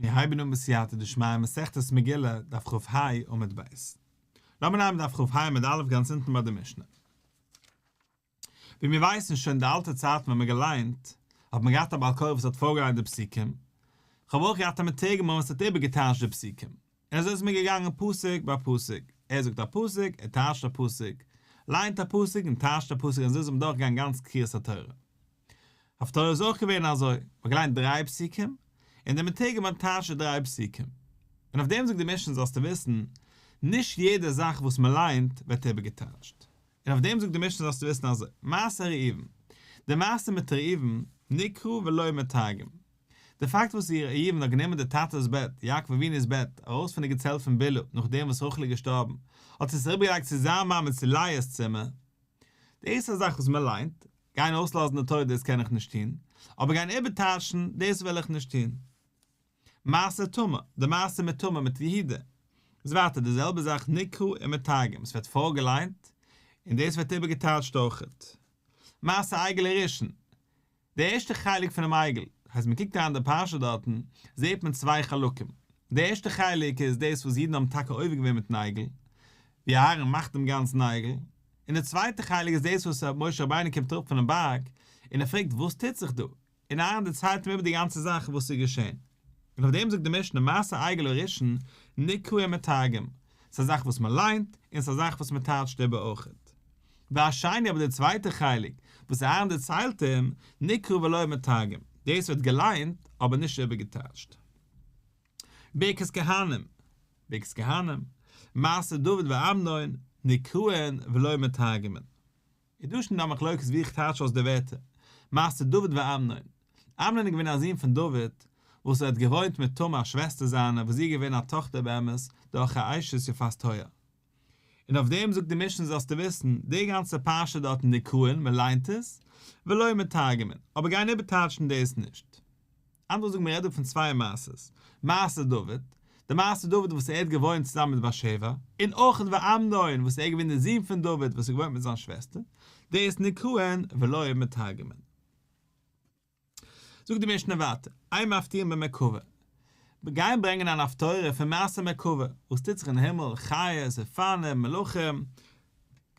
מיר הייבן אן בסייעתא דשמיא מסכת מגילה, דף כ"ה עמוד ב'. לאמיר נעמען דף כ"ה עמוד א' גאנץ אונטן ביי די משנה. ווי מיר ווייסן שוין די אלטע צייטן ווען מען געליינט, האט מען געהאט א בעל קורא וואס האט פארגעליינט די פסוקים, כ'האב אויך געהאט א מתורגמן וואס האט איבערגעטייטשט די פסוקים, און אזוי איז מען געגאנגען פסוק ביי פסוק, ער זאגט א פסוק, ער טייטשט א פסוק, ליינט א פסוק און טייטשט א פסוק און אזוי איז מען דורכגעגאנגען גאנץ קריאת התורה. הפטורה איז אויך געווען אזוי, מ'האט געליינט דריי פסוקים, און דער מתורגמן טייטשט די דריי פסוקים. און אויף דעם זאגט די משנה זאלסטו וויסן, נישט יעדע זאך וואס מ'ליינט ווערט איבערגעטייטשט. און אויף דעם זאגט די משנה זאלסטו וויסן אזוי, מעשה ראובן, די מעשה מיט ראובן, נקרא ולא מתרגם. די פאקט וואס ראובן האט גענומען די טאטע'ס בעט, יעקב אבינו'ס בעט, ארויס פון די געצעלט פון בלהה נאכדעם וואס רחל איז געשטארבן, האט עס אריבערגעלייגט צו זיין מאמע צו לאה'ס צימער, דאס איז א זאך וואס מען ליינט, גיין אויסלאזן די תורה דאס קען איך נישט טון, אבער גיין איבערטייטשן דאס וועל איך נישט טון. מעשה תמר, די מעשה מיט תמר מיט יהודה, איז ווייטער די זעלבע זאך נקרא ומתרגם, עס ווערט פארגעליינט און דאס ווערט איבערגעטייטשט אויכעט. מעשה עגל הראשון, די ערשטע חלק פונעם עגל, הייסט מען קוקט אריין די פרשה דארטן, זעט מען צוויי חלקים, די ערשטע חלק איז דאס וואס אידן האבן טאקע עובר געווען מיטן עגל, ווי אהרן מאכט דעם גאנצן עגל, און די צווייטע חלק איז דאס וואס משה רבינו קומט אראפ פונעם בארג, און ער פרעגט וואס טוט זיך דא, און אהרן דערציילט אים איבער די גאנצע זאך וואס איז געשען. און אויף דעם זאגט די משנה מעשה עגל הראשון נקרא ומתרגם, ס'איז א זאך וואס מען ליינט, און ס'איז א זאך וואס מען טייטשט איבער אויכעט. והשני אבער די צווייטע חלק וואס אהרן דערציילט אים, נקרא ולא מתרגם, דאס ווערט געליינט אבער נישט איבערגעטייטשט. ברכת כהנים, ברכת כהנים, מעשה דוד ואמנון, נקראין ולא מתרגמין. איז דא שוין א מחלוקת ווי איך טייטש אויס די ווערטער, מעשה דוד ואמנון. אמנון איז געווען א זון פון דוד, וואס ער האט געוואוינט מיט תמר א שוועסטער זיינע וואס זי איז געווען א טאכטער באמת דורך א אשת יפת תואר. און אויף דעם זאגט די משנה זאלסטו וויסן, די גאנצע פרשה דארט אין נקראין, מען ליינט עס, ולא מתרגמין, אבער גיין איבערטייטשן דאס נישט. אנדערע זאגן מען רעדט דא פון צוויי מעשות, מעשה דוד, די מעשה דוד וואס ער האט געוואוינט צוזאמען מיט בת שבע, און אויך ואמנון וואס ער איז געווען די זון פון דוד וואס האט געוואוינט מיט זיין שוועסטער, דאס נקראין ולא מתרגמין. זאגט די משנה ווייטער, אין מפטירין במרכבה, מיר גייען ברענגען אן הפטורה פון מעשה מרכבה, וואס טוט זיך אין הימל, חיות, אופנים, מלאכים,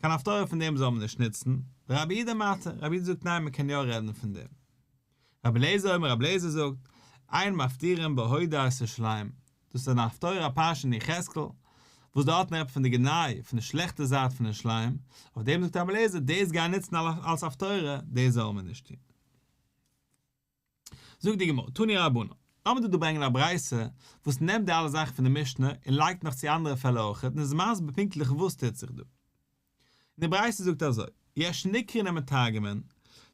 קיין הפטורה פון דעם זאל מען נישט נוצן, רבי יהודה מתיר, רבי יהודה זאגט ניין מען קען יא רעדן פון דעם. רבי אליעזר אומר, רבי אליעזר זאגט, אין מפטירין בהודאת ירושלים, דאס איז אן הפטורה א פרשה אין יחזקאל, וואס דארטן רעדט מען פון די גנאי, פון די שלעכטע זייט פון ירושלים, אויף דעם זאגט רבי אליעזר, דאס גיין נוצן אלס הפטורה, דאס זאל מען נישט טון. זאגט די גמרא, תנו רבנן, לאמיר דא דא ברענגען א ברייתא וואס נעמט די אלע זאכן פון די משנה און לייגט נאך צו אנדערע פעלער אויכעט און איז מסביר פונקטליך וואס טוט זיך דא. און די ברייתא זאגט אזוי, יש נקראין ומתרגמין,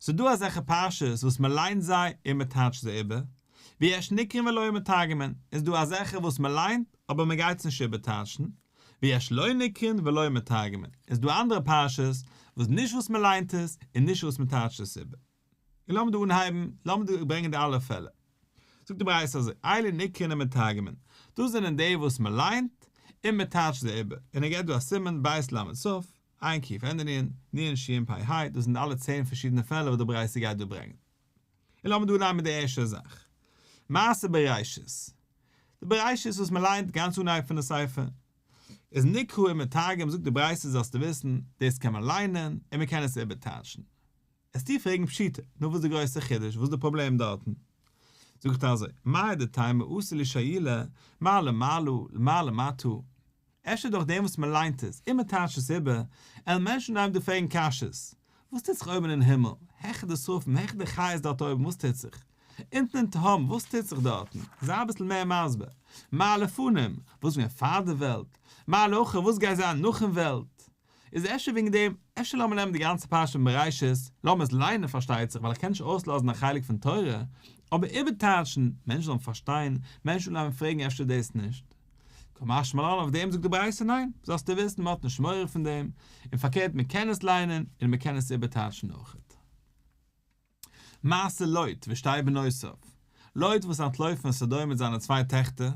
ס'איז דא אזעלכע פרשות וואס מען ליינט זיי און מען טייטשט זיי איבער, ויש נקראין ולא מתרגמין, איז דא אזעלכע וואס מען ליינט אבער מען גייט עס נישט איבערטייטשן, ויש לא נקראין ולא מתרגמין, איז דא אנדערע פרשות וואס נישט וואס מען ליינט עס און נישט וואס מען טייטשט עס איבער. און לאמיר דא אנהייבן, לאמיר דא ברענגען די אלע פעלער. זאגט די ברייתא אזוי, אלו נקראין ומתרגמין, דאס זענען די וואס מען ליינט און מען טייטשט זיי איבער, און ער געבט דא א סימן בית למד ת', עין קוף ענדע נון, נון שין פ' ה', דאס זענען די אלע צען פארשידענע פעלער וואס די ברייתא גייט דא ברענגען. און לאמיר דא אנהייבן מיט די ערשטע זאך, מעשה בראשית. די בראשית וואס מען ליינט גאנץ אנהייב פון די ספר, איז נקרא ומתרגם, זאגט די ברייתא זאלסטו וויסן, דאס קען מען ליינען און מען קען עס איבערטייטשן. וועסטו פרעגן פשיטא, נו וואס איז די גרויסע חידוש, וואס איז די פראבלעם דארטן? זאגט ער אזוי, מהו דתימא אתי לישאלויי, מה למעלה, מה למטה, אפשר דורך דעם וואס מען ליינט עס און מען טייטשט עס איבער, עלן מענטשן אנהייבן דא פרעגן קשיות, וואס טוט זיך אויבן אין הימל, העכער די שרפים, העכער די חיות דארט אויבן, וואס טוט זיך? אונטן אין תהום, וואס טוט זיך דארטן? זיי אביסל מער מסביר. מה לפנים, וואס איז געווען פאר די וועלט? מה לאחר, וואס גייט זיין נאכן וועלט? איז אפשר וועגן דעם, אפשר לאמיר נעמען די גאנצע פרשה פון בראשית, לאמיר עס ליינען פארשטייט זיך ווייל איך קען נישט אויסלאזן א חלק פון תורה, אבער איבערטייטשן, מענטשן זאלן פארשטיין, מענטשן זאלן פרעגן אפשר דאס נישט. קא משמע לן אויף דעם זאגט די ברייתא ניין, זאלסטו וויסן מען האט נישט מורא פון דעם, און פארקערט מען קען עס ליינען און מען קען עס איבערטייטשן אויכעט. מעשה לוט ושתי בנותיו, לוט וואס אנטלויפט פון סדום מיט זיינע צוויי טעכטער, און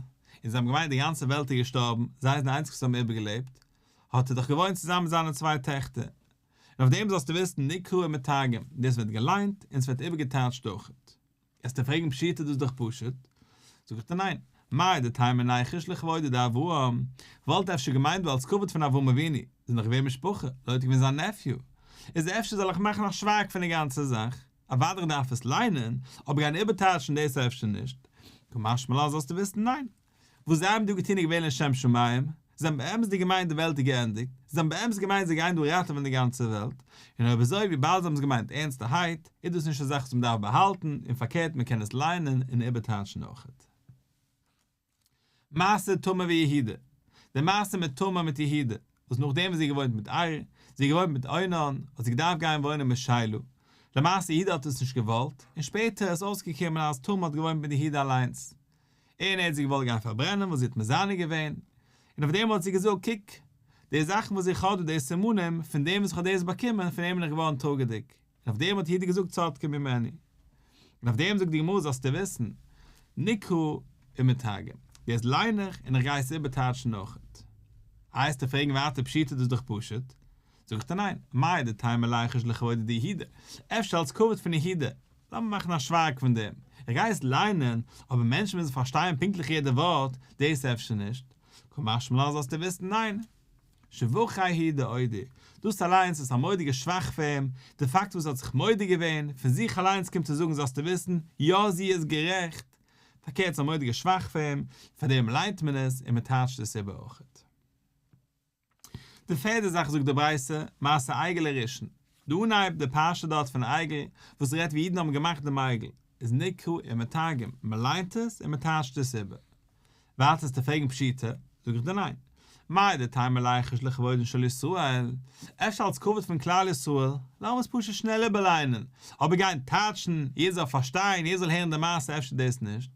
זיי האבן געמיינט די גאנצע וועלט איז געשטארבן, זיי זענען די איינציגסטע וואס האבן איבערגעלעבט, האט ער דאך געוואוינט צוזאמען מיט זיינע צוויי טעכטער. און אויף דעם זאלסטו וויסן נקרא ומתרגם, דאס ווערט געליינט און עס ווערט איבערגעטייטשט אויכעט. וועסטו פרעגן פשיטא דאס איז דאך פשוט, זאג איך דיר ניין, מהו דתימא ניחוש לכבודו דאברהם, כ'וואלט אפשר געמיינט דא אלס כבוד פון אברהם אבינו, זענען דאך געווען משפחה, לוט איז געווען זיין נעפיו, איז אפשר זאל איך מאכן א שווייג פון די גאנצע זאך, אוודאי איך דארף עס ליינען, אבער גיין איבערטייטשן דאס אפשר נישט, קא משמע לן זאלסטו וויסן ניין. וואס זיי האבן דא געטון איז געווען לשם שמים, זיי האבן באמת'דיג געמיינט די וועלט איז געענדיגט, זיי האבן באמת געמיינט זיי גייען דא ראטעווען די גאנצע וועלט, און אויב אזוי וויבאלד זיי האבן עס געמיינט ערנסטערהייט, איז דאס נישט א זאך וואס מען דארף באהאלטן, און פארקערט מען קען עס ליינען און איבערטייטשן אויכעט. מעשה תמר ויהודה, די מעשה מיט תמר מיט יהודה, וואס נאכדעם וואס זי האט געוואוינט מיט ער, זי האט געוואוינט מיט אונן, האט זי געדארפט גיין וואוינען מיט שלה, למעשה יהודה האט עס נישט געוואלט, און שפעטער איז אויסגעקומען אז תמר האט געוואוינט מיט יהודה אליינס, און ער האט זי געוואלט גיין פארברענען וואס זי האט מזנה געווען, און אויף דעם האט זי געזאגט, קוק, די זאכן וואס איך האב דא, די סימנים, פון דעם וואס איך האב דאס באקומען, פון דעם בין איך געווארן טראגעדיג, און אויף דעם האט יהודה געזאגט צדקה ממני. און אויף דעם זאגט די גמרא זאלסטו וויסן, נקרא ומתרגם, דאס ליין איך און איך גיי עס איבערטייטשן אויכעט. איי וועסטו פרעגן ווייטער פשיטא דאס איז דאך פשוט, זאג איך דיר ניין, מהו דתימא ליחוש לכבודו דיהודה, אפשר אלס כבוד פון יהודה, לאמיר מאכן א שווייג פון דעם, איך גיי עס ליינען, אבער מענטשן מוזן פארשטיין פונקטליך יעדע ווארט, דאס אפשר נישט, קא משמע לן זאלסטו וויסן ניין. שבחיה הוא דאודי, דאס אליינס איז א מורא'דיגע שבח פאר אים, די פאקט וואס ער האט זיך מודה געווען, פון זיך אליינס קומט צו זאגן זאלסטו וויסן, יא זי איז גערעכט, פארקערט ס'איז א מורא'דיגע שבח פאר אים, פאר דעם ליינט מען עס און מען טייטשט עס איבער אויכעט. די פערדע זאך זאגט די ברייתא, מעשה עגל הראשון, די אנהייב די פרשה דארט פון עגל, וואס רעדט ווי אידן האבן געמאכט דעם עגל, איז נקרא ומתרגם, מען ליינט עס און מען טייטשט עס איבער. ווייטער וועסטו פרעגן פשיטא, זאג איך דיר ניין. מהו דתימא ליחוש לכבודן של ישראל, אפשר אלס כבוד פון כלל ישראל, לאמיר עס פשוט שנעל איבערליינען, אבער גיין טייטשן, יעדער זאל פארשטיין, יעדער זאל הערן די מעשה אפשר דאס נישט.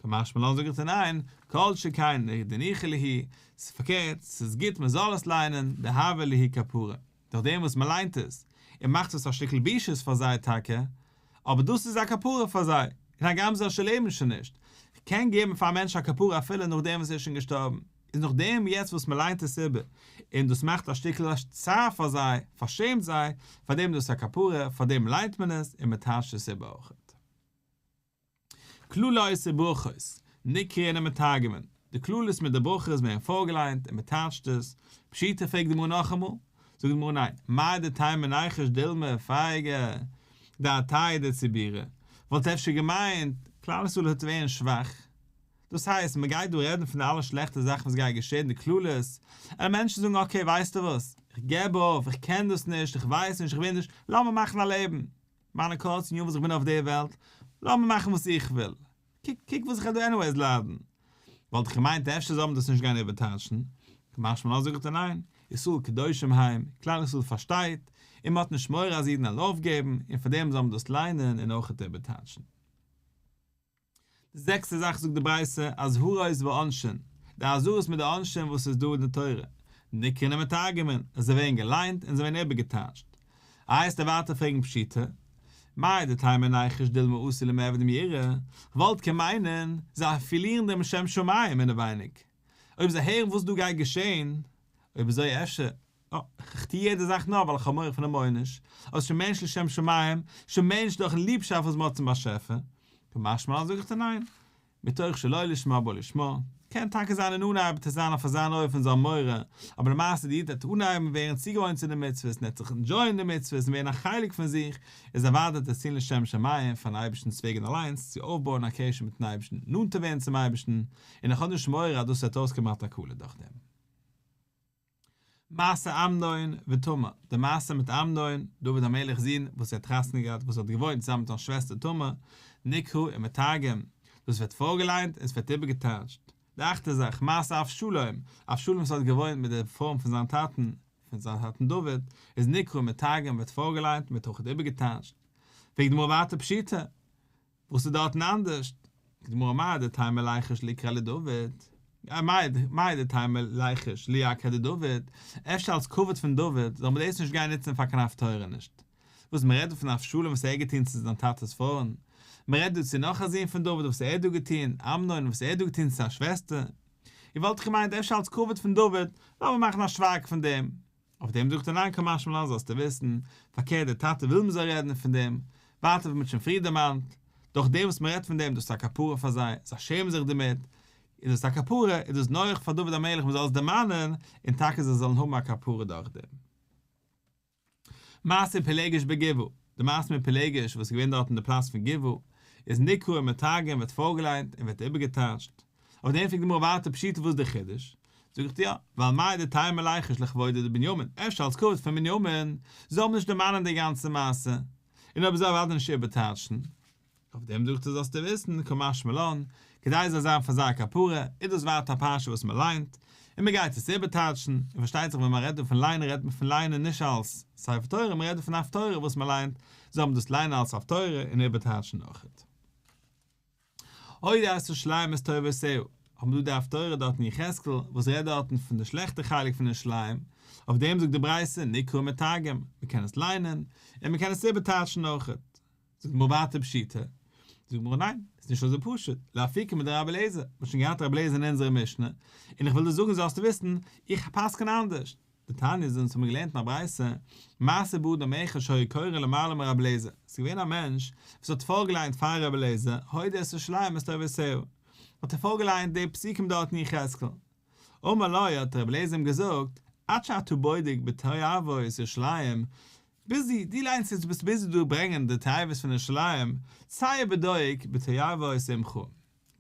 קא משמע לן זאג איך דיר ניין, כל שכן דניחא להו, ס'איז פארקערט, ס'איז גוט מען זאל עס ליינען, דהוה להו כפרה, דורך דעם וואס מען ליינט עס, און מאכט עס א שטיקל בושות פאר זיי טאקע, אבער דאס איז א כפרה פאר זיי, און הגם זיי שוין לעבן שוין נישט, כ'קען געבן פאר א מענטש א כפרה אפילו נאכדעם וואס ער איז שוין געשטארבן, איז נאכדעם יעצט וואס מען ליינט עס איבער, און דאס מאכט א שטיקל צער פאר זיי, פארשעמט זיי, פאר דעם איז דאס א כפרה, פאר דעם ליינט מען עס, און מען טייטשט עס איבער אויכעט. קללות וברכות, נקראין ומתורגמין, די קללות מיט די ברכות ווערן פארגעליינט און מען טייטשט עס, פשיטא פרעגט די גמרא נאכאמאל, זאגט די גמרא ניין, מהו דתימא ניחוש דילמא פייגי דעתייהו דציבורא, וואלט אפשר געמיינט כלל ישראל וועט ווערן שוואך, דאס הייסט מען גייט דא רעדן פון די אלע שלעכטע זאכן וואס גייט געשען די קללות, און מענטשן זאגן okay ווייסטו וואס, איך געב אויף, איך קען דאס נישט, איך ווייס נישט, איך וויל נישט, לאמיר מאכן א לעבן, מיינע קורצן יארן וואס איך בין אויף דער וועלט, לאמיר מאכן וואס איך וויל. קוק קוק וואס איך וועל דא anyways ליידן. וואלט איך געמיינט אפשר זאל מען דאס נישט גיין איבערטייטשן. קא משמע לן זאג איך דיר ניין, ישראל קדושים הם, כלל ישראל פארשטייט, און מען האט נישט מורא אז אידן וועלן אויפגעבן, און פארדעם זאל מען דאס ליינען און אויכעט איבערטייטשן. די זעקסטע זאך זאגט די ברייתא, אזהרות ועונשין, די אזהרות מיט די עונשים וואס איז דא אין די תורה, נקראין ומתורגמין, זיי ווערן געליינט און זיי ווערן איבערגעטייטשט. איי וועסטו ווייטער פרעגן פשיטא, מהו דתימא ניחוש דילמא אתי למיעבד מיראה, כ'וואלט קען מיינען, זיי פארלירן דעם שם שמים אינעווייניג, אויב זיי הערן וואס דא גייט געשען, אויב אזוי אפשר אה, כ'טו יעדע זאך נאר ווייל איך האב מורא פונעם עונש, אבער ס'שוין מער נישט לשם שמים, שוין מער נישט דורכן ליבשאפט וואס מ'האט צום באשעפער. קא משמע לן זאג איך דיר ניין. מתוך שלא לשמה בא לשמה. קען טאקע זיין אין אנהייב וועט עס זיין אויף אזאן אופן זיין מורא, אבער למעשה די איד וועט אנהייבן ווערן צוגעוואוינט צו די מצוות און ער וועט זיך enjoy ען די מצוות און ווערן א חלק פון זיך, איז אוודאי וועט עס טון לשם שמים, פארן אייבערשטנ'ס וועגן אליינס, צו אויפבויען א קשר מיטן אייבערשטן, נאנטער ווערן צום אייבערשטן, און איך האב נישט מורא אז דאס וועט אויסקומען א תקלה דורכדעם. מעשה אמנון ותמר, די מעשה מיט אמנון, דוד המלך'ס זון, וואס ער האט חתונה געהאט, וואס האט געוואוינט צוזאמען מיט זיין שוועסטער תמר, נקרא ומתרגם, דאס ווערט פארגעליינט און עס ווערט איבערגעטייטשט. די אכטע זאך, מעשה אבשלום, אבשלום וואס האט געוואוינט מיט די פרוי פון זיין טאטן, פון זיין טאטן דוד, איז נקרא ומתרגם, ווערט פארגעליינט און ווערט אויך איבערגעטייטשט. פרעגט די גמרא ווייטער פשיטא, וואס איז דארטן אנדערשט? די גמרא מהו דתימא ליחוש ליקריה לדוד, מהו דתימא ליחוש ליקריה דדוד, אפשר אלס כבוד פון דוד זאל מען דאס נישט גיין נוצן פאר קיין הפטורה נישט. וואס מען רעדט דא פון אבשלום וואס ער האט געטון צו זיין טאטע'ס פרויען, מען רעדט דא צו נאך א זון פון דוד וואס ער האט דא געטון, אמנון וואס ער האט דא געטון צו זיין שוועסטער. איך וואלט געמיינט אפשר אלס כבוד פון דוד, לאמיר מאכן א שווייג פון דעם. אויף דעם זאגט ער ניין קא משמע לן זאלסטו וויסן, פארקערט דער טאטע וויל מען זאל רעדן פון דעם, ווייטער ווי מען האט שוין פריער דערמאנט, דורך דעם וואס מען רעדט פון דעם דאס איז א כפרה פאר זיי, זיי שעמען זיך דערמיט. איז דאס א כפרה, איז דאס נוח פאר דוד המלך מען זאל עס דערמאנען, און טאקע זיי זאלן האבן א כפרה דורך דעם. מעשה פילגש בגבעה, די מעשה מיט פילגש וואס איז געווען דארט אין די פלאץ פון גבעה, איז נקרא ומתרגם ווערט פארגעליינט און ווערט איבערגעטייטשט. אויף דעם פרעגט די גמרא ווייטער פשיטא וואס איז די חידוש? זאג איך דיר יא, ווייל מהו דתימא ליחוש לכבודה דבנימין, אפשר אלס כבוד פון בנימין, זאל מען נישט דערמאנען די גאנצע מעשה, און אויב אזוי אוודאי נישט איבערטייטשן. אויף דעם זאגט ער זאלסטו וויסן, קא משמע לן, כדי עס זאל זיין פאר זיי א כפרה, איז דאס ווייטער א פרשה וואס מען ליינט, און מען גייט עס איבערטייטשן, און פארשטייט זיך ווען מען רעדט דא פון ליינען רעדט מען פון ליינען נישט אלס ספר תורה, מען רעדט דא פון הפטורה וואס מען ליינט, זאל מען דאס ליינען אלס הפטורה און איבערטייטשן אויכעט. הודו את ירושלים את תועבותיה, האבן דא די הפטורה דארט אין יחזקאל וואס רעדט דארטן פון די שלעכטע חלק פון ירושלים, אויף דעם זאגט די ברייתא נקרא ומתרגם, מען קען עס ליינען, און מען קען עס איבערטייטשן אויכעט. זאגט די גמרא ווייטער פשיטא, זאגט די גמרא ניין, עס איז נישט אזוי פשוט, לאפוקי מדרבי אליעזר, מען האט שוין געהאט רבי אליעזר אין אונזערע משנה, און איך וויל דיר זאגן זאלסטו וויסן, איך פסק'ן אנדערש, דתניא אונז האבן געלערנט אין א ברייתא, מעשה באדם אחד שהיה קורא למעלה מרבי אליעזר, עס איז געווען א מענטש וואס האט פארגעליינט פאר רבי אליעזר, הודו את ירושלים את תועבותיה, האט ער פארגעליינט די פסוקים דארט אין יחזקאל, אמר לו האט רבי אליעזר אים געזאגט, עד שאתה בודק בתועבות ירושלים, ביזי, דו ליינסט יעצט ביסט ביזי דא ברענגען די תועבות פון ירושלים, צא ובדוק בתועבות אמך,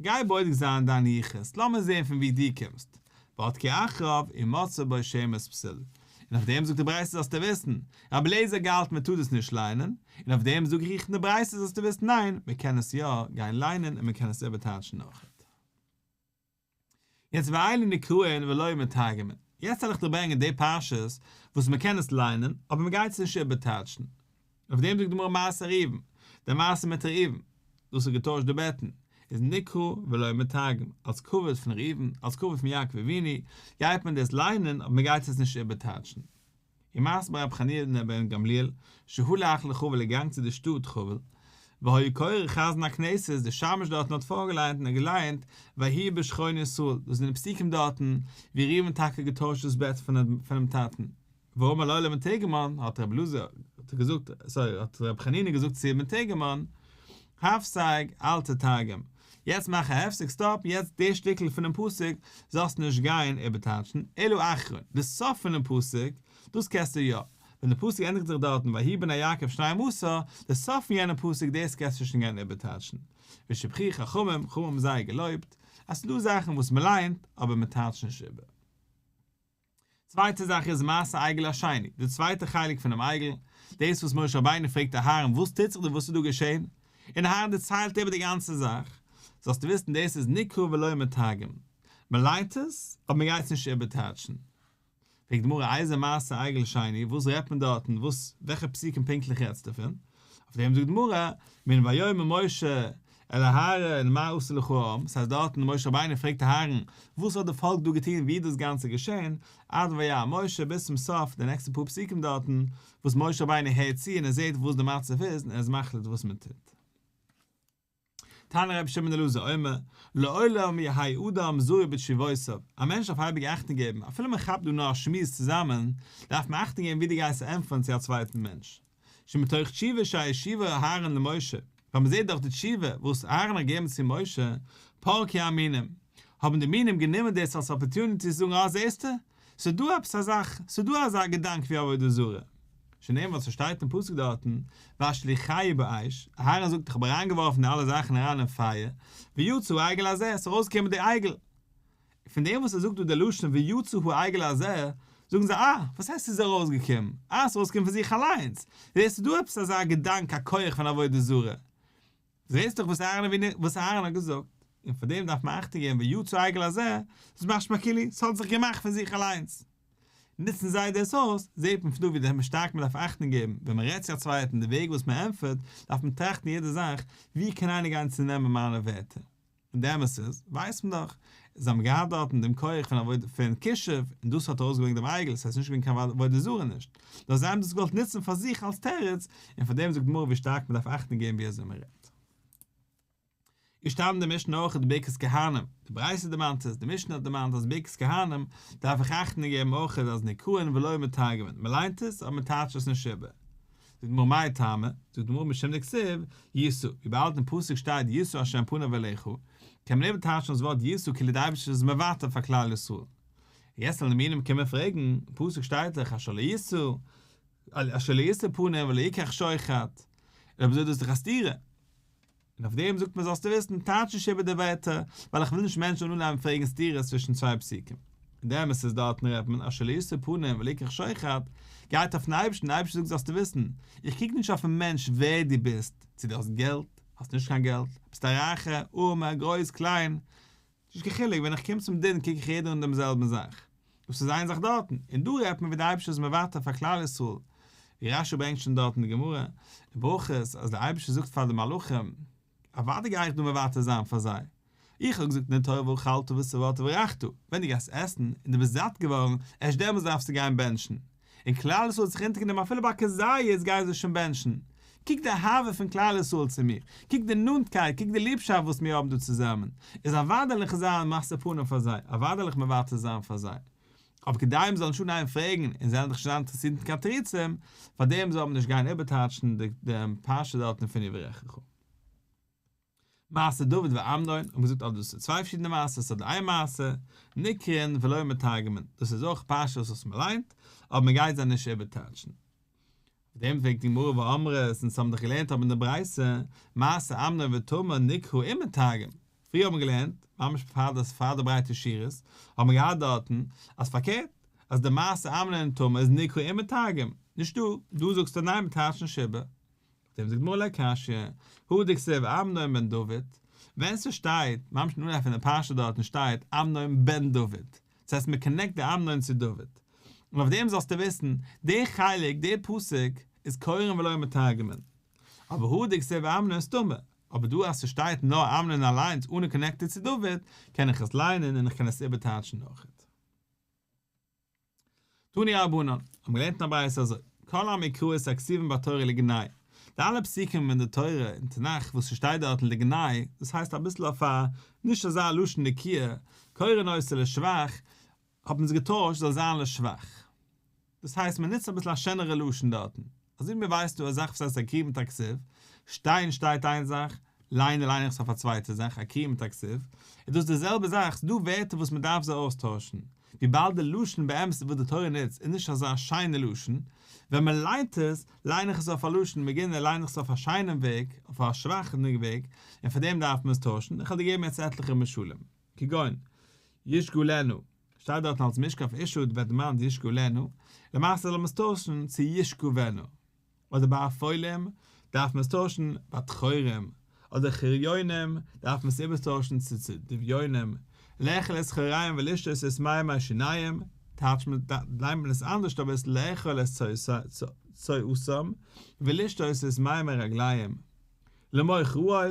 גיי בודק זיין דיין יחוס, לאמיר זען פון וואו דו קומסט, בדקו אחריו ומצאו בו שמץ פסול, און אויף דעם זאגט די ברייתא זאלסטו וויסן, רבי אליעזר האט געהאלטן מען טאר דאס נישט ליינען, און אויף דעם זאג איך אין די ברייתא זאלסטו וויסן ניין, מען קען עס יא גיין ליינען און מען קען עס איבערטייטשן אויכעט. יעצט ואלו נקראין ולא מתרגמין, יעצט וועל איך דיר ברענגען די פרשות וואס מען קען עס ליינען אבער מען גייט עס נישט איבערטייטשן, אויף דעם זאגט די גמרא מעשה ראובן, די מעשה מיט ראובן, דאס האט געטוישט די בעטן, איז נקרא ולא מתרגם, אלס כבוד פון ראובן, אלס כבוד פון יעקב אבינו, גייט מען דאס ליינען אבער מען גייט עס נישט איבערטייטשן. ומעשה ברבי חנינא בן גמליאל, שהלך לחבל איז געגאנגען צו די שטאט חבל, והיה קורא חזן הכנסת, די שמש דארטן האט פארגעליינט און האט געלייענט ויהי בשכון ישראל, דאס זענען פסוקים דארטן ווי ראובן טאקע געטוישט דאס בעט פונעם טאטן, ואמר לו למתורגמן, האט רבי אלעזר האט געזאגט, סארי, האט רבי חנינא געזאגט צו מתורגמן, הפסק אל תתרגם, יעצט מאך א הפסק סטאפ, יעצט די שטיקל פונעם פסוק זאלסטו נישט גיין איבערטייטשן, אלא אחרון, די סוף פונעם פסוק, דאס קענסטו יא, ווען די פסוק ענדיגט זיך דארטן ויהיו בני יעקב שנים עשר, די סוף פון יענעם פסוק דאס קענסטו שוין גיין איבערטייטשן. ושבחוהו חכמים, חכמים האבן זייער געלויבט, אז ס'דא זאכן וואס מ'ליינט, אבער מ'טייטשט נישט איבער. צווייטע זאך איז מעשה עגל השני, די צווייטע חלק פונעם עגל, דאס וואס משה רבינו פרעגט אהרן וואס טוט זיך דא וואס איז דא געשען, און אהרן דערציילט איבער די גאנצע זאך, זאלסטו וויסן דאס איז נקרא ולא מתרגם, מען ליינט עס אבער מען גייט עס נישט איבערטייטשן. פרעגט די גמרא איזה מעשה עגל שני, וואס רעדט מען דארטן, וואס וועלכע פסוקים פונקטליך רעדסטו פון? אויף דעם זאגט די גמרא, מן ויאמר משה אל אהרן מה עשה לך העם, ס'הייסט דארטן משה רבינו פרעגט אהרן וואס האט די פאלק דא געטון ווי איז דאס גאנצע געשען, עד וירא משה ביז צום סוף די נעקסטע פאר פסוקים דארטן וואס משה רבינו הערט צו און ער זעט וואס די מצב איז און ער איז מחליט וואס מען טוט. תנא רבי שמעון בן אלעזר אומר, לעולם יהא אדם זהיר בתשובותיו, א מענטש דארף אייביג אכטונג געבן, אפילו מען כאפט דא נאר א שמועס צוזאמען, דארף מען אכטונג געבן ווי דו גייסט ענטפערן צו א צווייטן מענטש. שמתוך תשובה שהשיבו אהרן למשה, ווייל מען זעט דאך די תשובה וואס אהרן האט געגעבן צו משה, פרקו המינים, האבן די מינים גענומען דאס אלס אפערטוניטי צו זאגן אה זעסטו, ס'איז דא עפעס א זאך, ס'איז דא אזא געדאנק ווי עבודה זרה. שנאמר וואס ס'שטייט אין פסוק דארטן, ואשליכהו באש, אהרן זאגט איך האב אריינגעווארפן די אלע זאכן אריין אין פייער, ויצא העגל הזה, ס'איז ארויסגעקומען די עגל. פון דעם וואס ער זאגט דא די לשון ויצא העגל הזה, זאגן זיי אה, וואס הייסט ס'איז ארויסגעקומען? אה, ס'איז ארויסגעקומען פון זיך אליינס. זעסט ס'איז דא עפעס אזא געדאנק א כח פון עבודה זרה. זעסט דאך וואס אהרן אבינו וואס אהרן האט געזאגט. און פאר דעם דארף מען אכטונג געבן ויצא העגל הזה, ס'איז משמע כאילו ס'האט זיך געמאכט פון זיך אליינס. נוצן זיי דאס אויס, זעט מען פון דא ווי שטארק מען דארף אכטונג געבן ווען מען רעדט צו א צווייטן די וועג וואס מען ענטפערט, דארף מען טראכטן יעדע זאך, ווי קען איינער גיין צונעמען מיינע ווערטער? און די אמת איז, ווייסט מען דאך, זיי האבן געהאט דארטן דעם כח פון עבודה פון כישוף, און דאס האט ארויסגעברענגט דעם עגל, ס'הייסט נישט געווען קיין עבודה זרה נישט, נאר זיי האבן דאס געוואלט נוצן פאר זיך אלס תירוץ, און פאר דעם זאגט די גמרא ווי שטארק מען דארף אכטונג געבן ווי אזוי מען רעדט. איז געשטאנען אין די משנה אויך די ברכת כהנים, די ברייתא דערמאנט עס, די משנה האט דערמאנט אז ברכת כהנים דארף איך אכטונג געבן אויך אז נקראין ולא מתורגמין, מען ליינט עס אבער מען טייטשט עס נישט איבער. זאגט די גמרא מאי טעמא, זאגט די גמרא משום דכתיב ישא, וויבאלד אין פסוק שטייט ישא השם פניו אליך, קען מען איבערטייטשן דאס ווארט ישא כאילו די אייבערשטער איז מוותר פאר כלל ישראל. יעצט וועלן די מינים קומען פרעגן, אין פסוק שטייט דאך אשר לא ישא, אשר לא ישא פנים ולא יקח שוחד, און אויב אזוי איז דאס דאך א סתירה. און אויף דעם זאגט מען זאלסטו וויסן, טייטש נישט איבער די ווערטער, ווייל איך וויל נישט מענטשן זאלן אנהייבן פרעגן סתירות צווישן צוויי פסוקים. און דער אמת איז דארטן רעדט מען אשר לא ישא פנים ולא יקח שוחד, גייט אויפן אייבערשטן, דער אייבערשטער זאגט זאלסטו וויסן, איך קוק נישט אויפן מענטש ווער דו ביסט, צו דו האסט געלט, האסט נישט קיין געלט, ביסט א רייכער, ארעמער, גרויס, קליין, נישט קיין חילוק, ווען איך קום צום דין קוק איך יעדער אן דעם זעלבן זאך. דאס איז איין זאך דארטן, און דא רעדט מען ווי דער אייבערשטער איז מוותר פאר כלל ישראל, ווי רש"י ברענגט שוין דארט אין די גמרא אין ברכות אז דער אייבערשטער זאגט פאר די מלאכים, אוודאי גיי איך דא מוותר זיין פאר זיי, איך האב געזאגט אין די תורה ואכלת ושבעת וברכת, ווען דו גייסט עסן און דו ביסט זאט געווארן, ערשט דעמאלס דארפסטו גיין בענטשן, און כלל ישראל האט זיך אונטערגענומען אפילו ביי כזית גייען זיי שוין בענטשן, קוק די אהבה פון כלל ישראל צו מיר, קוק די נאנטקייט, קוק די ליבשאפט וואס מיר האבן דא צוזאמען, איז אוודאי וועל איך זיין משוא פנים פאר זיי, אוודאי וועל איך מוותר זיין פאר זיי. אבער כדי מ'זאל נישט אנהייבן פרעגן און זיי זאלן זיך נישט זיין אינטערעסירט אין קיין תירוצים, פאר דעם זאל מען נישט גיין איבערטייטשן דעם פרשה דארטן פון יברכך. מעשה דוד ואמנון, האט מען געזאגט אז דאס איז צוויי פארשידענע מעשות אדער איין מעשה, נקראין ולא מתרגמין, דאס איז אויך פרשות וואס מען ליינט, אבער מען גייט זיי נישט איבערטייטשן. אויף דעם פרעגט די גמרא והאמרת, אונז האבן דאך געלערנט אבער אין די ברייתא, מעשה אמנון ותמר נקרא ומתרגם, פריער האט מען געלערנט, ממש פאר די פאר די ברייטע שורות, האט מען געהאט דארטן, אז פארקערט, אז די מעשה אמנון און תמר איז נקרא ומתרגם, נישט דא, דא זאגסטו ניין מען טייטשט נישט איבער. דעם זאגט די גמרא לא קשיא, הא דכתיב אמנון בן דוד, ווען ס'שטייט, ממש אין אנהייב פון די פרשה דארטן שטייט אמנון בן דוד, דאס הייסט מ'קאנעקט די אמנון צו דוד, און אויף דעם זאלסטו וויסן, די חלק, די פסוק, איז קורין ולא מתרגמין. אבער הא דכתיב אמנון סתמא, אבער דא אז ס'שטייט נאר אמנון אליינס אנע קאנעקטעד צו דוד, קען איך עס ליינען און איך קען עס איבערטייטשן אויכעט. תנו רבנן, האבן געלערנט אין א ברייתא אזוי, כל המקראות הכתובים בתורה לגנאי, די אלע פסוקים אין די תורה אין תנך וואס ס'שטייט דארטן לגנאי, דאס הייסט אביסל אויף א נישט אזא לשון נקיה, קורין אותו לשבח, האט מען עס געטוישט זאל זיין לשבח. דאס הייסט מען נוצט אביסל א שענערע לשון דארטן. אזוי ווי מ'ווייסט דא א זאך וואס הייסט אקרי מיט א כתיב, שטיין שטייט איין זאך, ליינען ליין איך עס אויף א צווייטע זאך, אקרי מיט א כתיב, איז דאס די זעלבע זאך, ס'דא ווערטער וואס מ'דארף זיי אויסטוישן, וויבאלד די לשון באמת וואס די תורה נוצט איז נישט אזא שיינע לשון, ווען מ'ליינט עס, ליין איך עס אויף א לשון מגונה, ליין איך עס אויף א שיינעם וועג, אויף א שבח'דיגן וועג, און פאר דעם דארף מען עס טוישן, איך וועל דיר געבן יעצט עטליכע משלים, כגון, ישגלנה, שטייט דארטן אלס משכב אשה ווערט דערמאנט ישגלנה, למעשה זאל מען עס טוישן צו ישכבנה, אדער בעפולים דארף מען עס טוישן בדחורים, אדער חריונים דארף מען עס איבערטוישן צו צו דביונים, לאכול את צהריהם ולשתות את מימי שיניהם, טייטשט מען ליינט מען עס אנדערשט אבער עס לאכול את צואתם ולשתות את מימי רגליהם, למוך רעות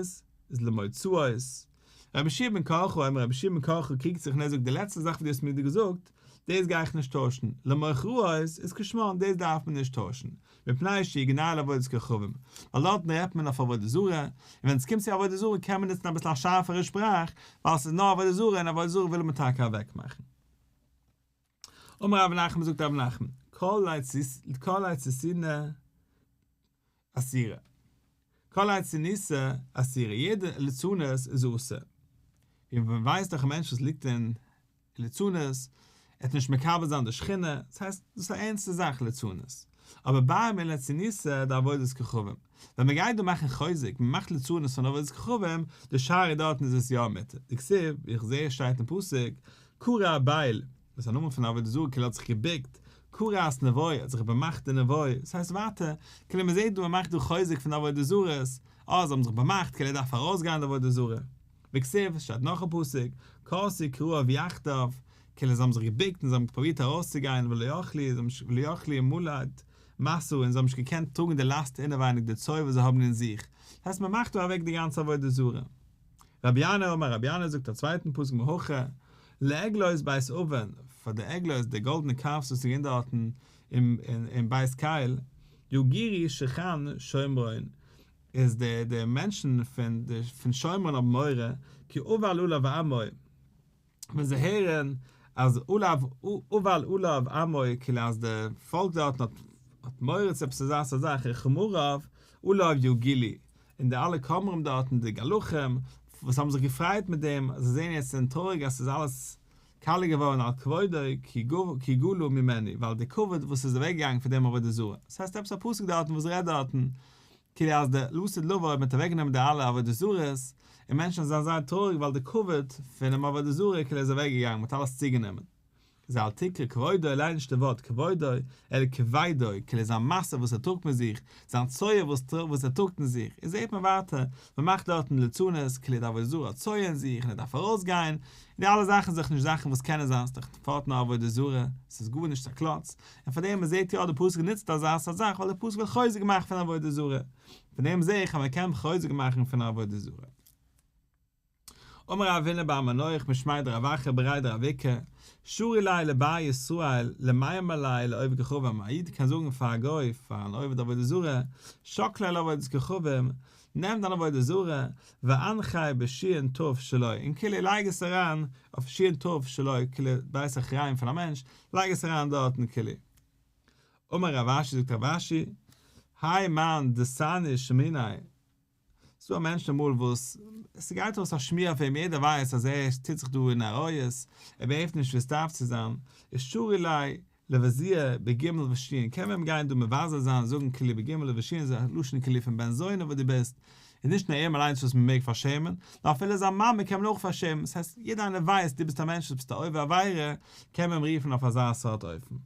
איז למוצאות. רבי יהושע בן קרחה אומר, רבי יהושע בן קרחה קריגט זיך און ער זאגט די לעצטע זאך וואס דו האסט מיר דא געזאגט, דאס גיי איך נישט טוישן, למוך רעות איז כשמן, דאס דארף מען נישט טוישן, מפני שהוא גנאי לעבודת כוכבים, ווייל דארטן רעדט מען אויף עבודה זרה, און ווען עס קומט צו עבודה זרה קען מען נוצן אביסל א שארפערע שפראך, ווייל עס איז נאר עבודה זרה און עבודה זרה וויל מען טאקע אוועקמאכן. אמר רב נחמן זאגט רב נחמן, כל ליצנותא אסירא. כל ליצנותא אסירא, יעדע ליצנות איז אסור. ווי מען ווייסט דאך א מענטש וואס ליגט אין ליצנות, ער וועט נישט מקבל זיין די שכינה, דאס הייסט דאס איז א ערנסטע זאך ליצנות. אבער בר מליצנותא דעבודת כוכבים, ווען מען גייט דא מאכן חוזק, מען מאכט ליצנות פון עבודת כוכבים, דשארי דארטן איז עס יא מותר. דכתיב, ווי איך זעה שטייט אין פסוק, כרע בל, דאס איז א נאמען פון עבודה זרה כאילו האט זיך געביקט, כרע את נבו האט זיך באמאכט אין נבו, עס הייסט ווייטער, כאילו מען זעט דא מען מאכט דא חוזק פון די עבודה זרות, אה זיי האבן זיך באמאכט כאילו ער דארף ארויסגיין די עבודה זרה. וכתיב, עס שטייט נאך א פסוק, כרתו כרעיו יחדיו, כאילו זיי האבן זיך געביקט און זיי האבן פרובירט ארויסצוגיין ולא יכלו, ולא יכלו למלט משא און זיי האבן נישט געקענט טראגן די לאסט אינעווייניג די צואה וואס זיי האבן אין זיך, דאס הייסט מען מאכט דא אוועק די גאנצע עבודה זרה. רבי ינאי אמר רבי ינאי זאגט א צווייטן פסוק מהכא, לעגלות בית און, פאר די עגלות די גאלדענע calves וואס איז געווען דארטן אין בית קל, יגורו שכן שומרון, איז די די מענטשן פון די פון שומרון האבן מורא, כי אבל עליו עמו, ווען זיי הערן אז עליו אבל עליו עמו כאילו אז די פאלק דארטן האט האט. האט מורא צו עפעס אזא סארט זאך וכמריו עליו יגילו, און די אלע כמרים דארטן די גלחים וואס האבן זיך געפרייט מיט דעם, זיי זעען יעצט זענען טרויעריג אז ס'איז אלעס קאליע געווארן על כבודו כי גלה ממנו, ווייל די כבוד וואס איז אוועק געגאנגען פון דעם עבודה זרה, ס'הייסט עפעס א פסוק דארטן וואס רעדט דארטן כאילו אז די לעתיד לבוא מ'וועט אוועק נעמען די אלע עבודה זרות, און מענטשן זענען זייער טרויעריג ווייל די כבוד פונעם עבודה זרה כאילו איז אוועק געגאנגען מ'האט אלעס צוגענומען. איז אל תקרי כבודו, ליין נישט די ווארט כבודו, אלא כבידו, כאילו זיין משא וואס ער טראגט מיט זיך, זיין צואה וואס ער טראגט אין זיך, איז זעט מען ווייטער, מען מאכט דארטן ליצנות, כאילו די עבודה זרה האט צואה אין זיך און ער דארף ארויסגיין, און די אלע זאכן זיך נישט זאכן וואס קענען זיין, ס'איז דאך פארט נאר עבודה זרה, ס'איז גארנישט א קלאץ, און פאר דעם מען זעט יא די פסוק נוצט אזא סארט זאך ווייל די פסוק וויל חוזק מאכן פון עבודה זרה, פון דעם זע איך אז מען קען חוזק מאכן פון עבודה זרה. אמר רב הונא בר מנוח משמיה דרב אחא בריה דרב איקא, שרי ליה לבר ישראל למימר ליה לעובד כוכבים, א איד קען זאגן פאר א גוי, פאר אן עובד עבודה זרה, שקליה לעבודת כוכבים, נעם דיין עבודה זרה, והנחיה בשין תיו שלו, און כאילו לייג עס אריין אויף שין תיו שלו, כאילו בית החיים פון א מענטש, לייג עס אריין דארטן כאילו. אמר רב אשי זאגט רב אשי, האי מאן דסני שמיניה, ס'דא א מענטש אמאל וואס ס'גייט ארויס א שמועה אויף אים יעדער ווייסט אז ער טוט זיך דא אין עריות, ער ביהעיווט נישט ווי עס דארף צו זיין, איז שרי ליה לבזוייה בגימל ושין, קען מען אים גיין דא מבזה זיין זאגן כאילו בגימל ושין איז א לשון כאילו פון בן זונה וואס דו ביסט, איז נישט נאר אים אליינס וואס מ'מעג פארשעמען, נאר אפילו זיין מאמע קען מען אויך פארשעמען, ס'הייסט יעדער איינער ווייסט דו ביסט א מענטש וואס ביסט א עובר עבירה, קען מען אים רופן אויף אזא סארט אופן.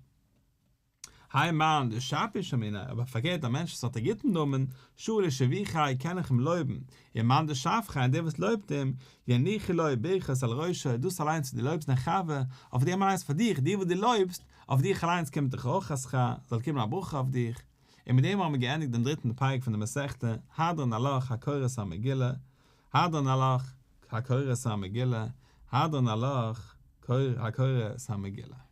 האי מאן דשפיר שמיניה, אבער פארקערט א מענטש וואס האט א גוטן נאמען, שרי לשבוחיה קען איך אים לויבן, ומאן דשבחיה און דער וואס לויבט אים, יניחו לו ברכות על ראשו, דאס אליינס וואס דו לויבסט דיין חבר, אויף דעם אליינס פאר דיך, דיר וואס דו לויבסט, אויף דיך אליינס קומט דיך אויך א שכר, זאל קומען א ברכה אויף דיך. און מיט דעם האבן מיר געענדיגט דעם דריטן פרק פון די מסכתא, הדרן עלך הקורא את המגילה, הדרן עלך הקורא את המגילה, הדרן עלך הקורא את המגילה.